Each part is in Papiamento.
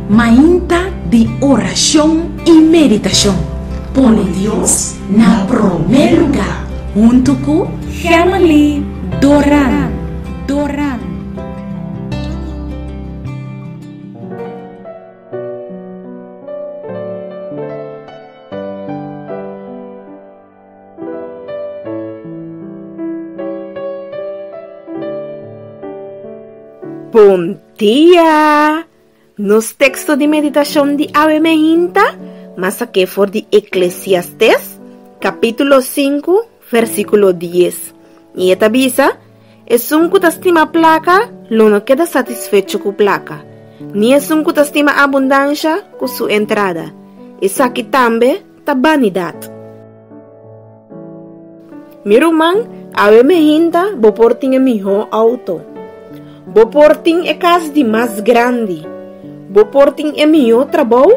Mainta di orashon i meditashon. Pone Dios na promé lugá huntu ku Gemily Doran. Doran. Bon dia! Nos teksto di meditashon di awe meinta mas saké for di Eklesiastes, kapítulo 5, versíkulo 10. I e ta bisa, Esun ku ta stima plaka lo no keda satisfecho ku plaka, ni esun ku ta stima abundansha ku su entrada. Esaki tambe ta banidat. Mi ruman, awe mehinta bo por tin e mihó outo. Bo por tin e kas di mas grandi. Bo por tin e mihó trabou.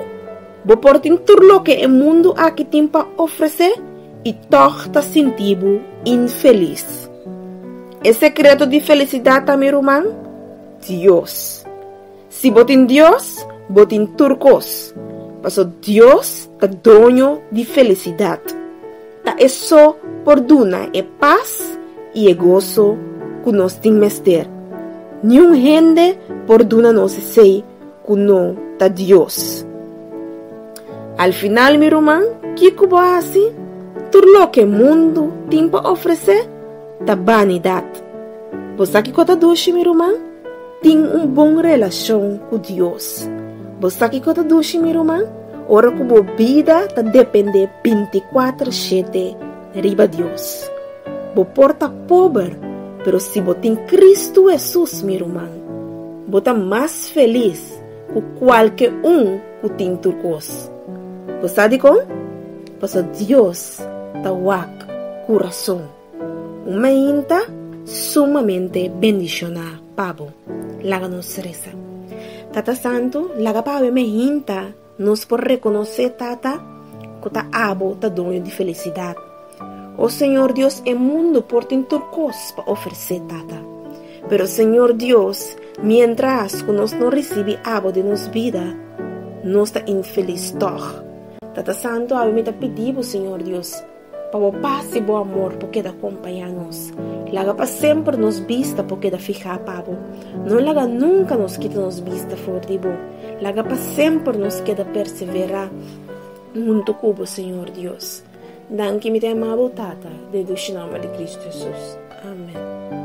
Bo por tin tur loke e mundu aki tin pa ofresé i tòg ta sinti bo infelis. E sekreto di felisidat ta, mi ruman? Dios. Si bo tin Dios, bo tin tur kos, paso Dios ta doño di felisidat. Ta e so por duna e pas i e goso ku nos tin mester. Niun hende por duna nos esei ku no ta Dios. Al final, mi ruman, kiko bo hasi? Tur loke mundu tin pa ofresé ta banidat. Bo sa kiko ta dushi, mi ruman? Tin un bon relashon ku Dios. Bo sa kiko ta dushi, mi ruman? Ora ku bo bida ta dependé bintikuater shete riba Dios. Bo por ta pober, pero si bo tin Kristu Hesus, mi ruman, bo ta mas felis ku kualke un ku tin tur kos. Bo sa dikon? Pasobra Dios ta wak kurason. Un mainta sumamente bendishoná pa bo. Laga nos resa. Tata Santu, laga pa awe mainta nos por rekonosé, Tata, ku ta abo ta doño di felisidat. O Señor Dios, e mundu por tin tur kos pa ofresé, Tata. Pero Señor Dios, miéntras ku nos no risibí abo den nos bida, nos ta infelis tòg. Tata Santu, awe mi ta pidi bo, Señor Dios, Pa bo pas i bo amor por keda kompañá nos. Laga pa semper nos bista por keda fihá pa bo. No laga nunka nos kita nos bista for di bo. Laga pa semper nos keda perseverá huntu ku bo, Señor Dios. Danki mi ta yama bo, Tata, den dushi nòmber di Kristu Hesus. Amèn.